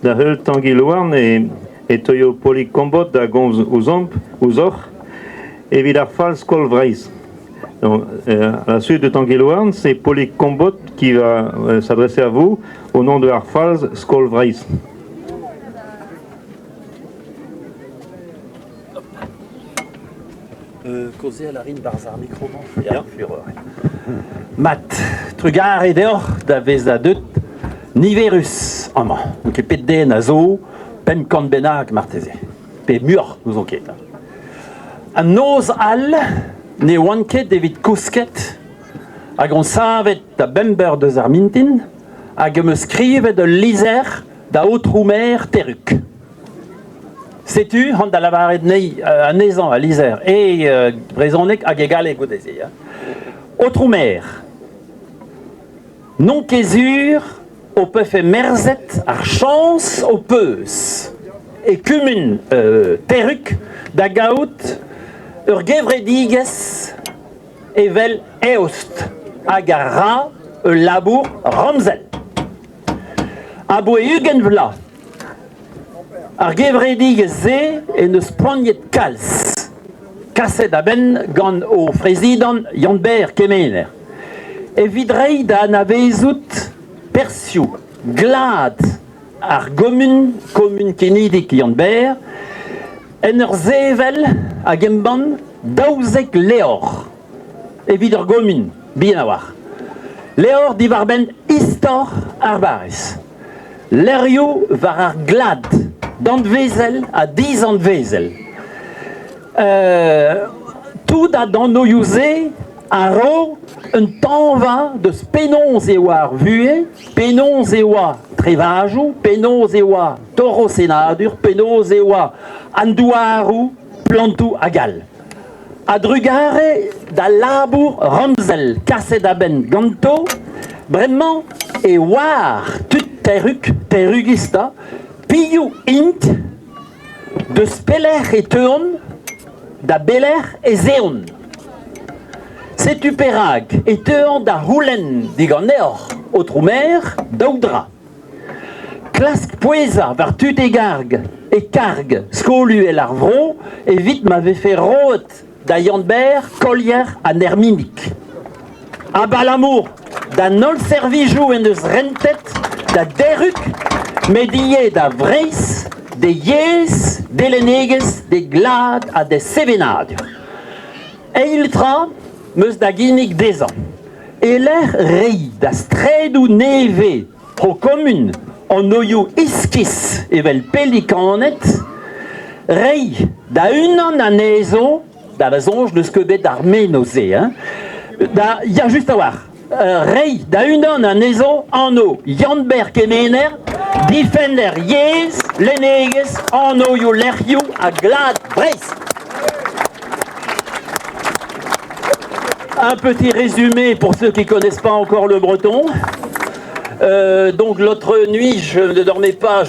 Da heul Tangi Louarn e teuio Polig Kombod da gomz ouzhomp, ouzhoc'h evit ar fall Skol Vreizh. Donc, à la suite de Tanguy Louarn, c'est Polig Kombod qui va s'adresser à vous au nom de Ar Falz Skol Vreizh. Kaozeal a rin 'barzh ar mikro-mañ ya furoc'h. Mat, trugarez deoc'h da vezañ deuet niverus amañ. N'on ket pet den a zo, 500 bennak marteze, pe muioc'h n'ouzon ket. An noz all ne oan ket evit kousket hag on savet da bemp eur deus ar mintin hag em eus skrivet ul lizher da aotrou maer Terrug. Setu c'hoant da lavaret anezhañ al lizher e brezhoneg hag e galleg goude-se. Aotrou maer, n'on ket sur ho pefe merzet ar chañs ho peus e kumun Terrug da gaout ur gevredigezh evel eost hag a ra ul labour ramzel. Aboe 20 vloaz Ar gevredigezh-se en deus poaniet kalz, kaset a-benn gant o frezidant Yann-Ber Kemener, evit reiñ da anavezout perzhioù glad ar gomun, komun kenidik Yann-Ber, en ur sevel hag embann 12 levr evit ur gomun bihan a-walc'h. Levr diwar-benn istor ar barrez. Levrioù war ar glad danvezel ha dizanvezel. Tout an anvioù-se a ro un tañva deus penaos e oa ar vuhez, penaos e oa trevajoù, penaos e oa torosennadur, penaos e oa an douaroù, plantoù hag all. A-drugarez d'al labour ramzel kaset a-benn ganto, bremañ e oar tud Terrug, Terrugista, piv int, deus pelec'h e teuont, da belec'h ez eont. Setu perak e teuan da c'houlenn diganeoc'h, aotrou maer, daou dra. Klask pouezañ war tud e garg e karg Skol-Uhel ar Vro evit ma vefe roet da Yann-Ber Kolier an Erminig. Abalamour d'an holl servijoù en deus rentet da Derrug met ivez da Vreizh, d'e yezh, d'e lennegezh, d'e glad ha d'e sevenadur. Eil tra 'm eus da ginnig dezhañ. E-lec'h reiñ da straedoù nevez ho komun anvioù iskis evel pelikaned, reiñ da unan anezho, da va soñj n'eus ket bet ar meno-se, hein, da, ya just a-walc'h, reiñ da unan anezho anv Yann-Ber Kemener, difenner yezh, lennegezh, anvioù lec'hioù ha glad Breizh. Un petit résumé pour ceux qui connaissent pas encore le breton. Donc l'autre nuit, je ne dormais pas.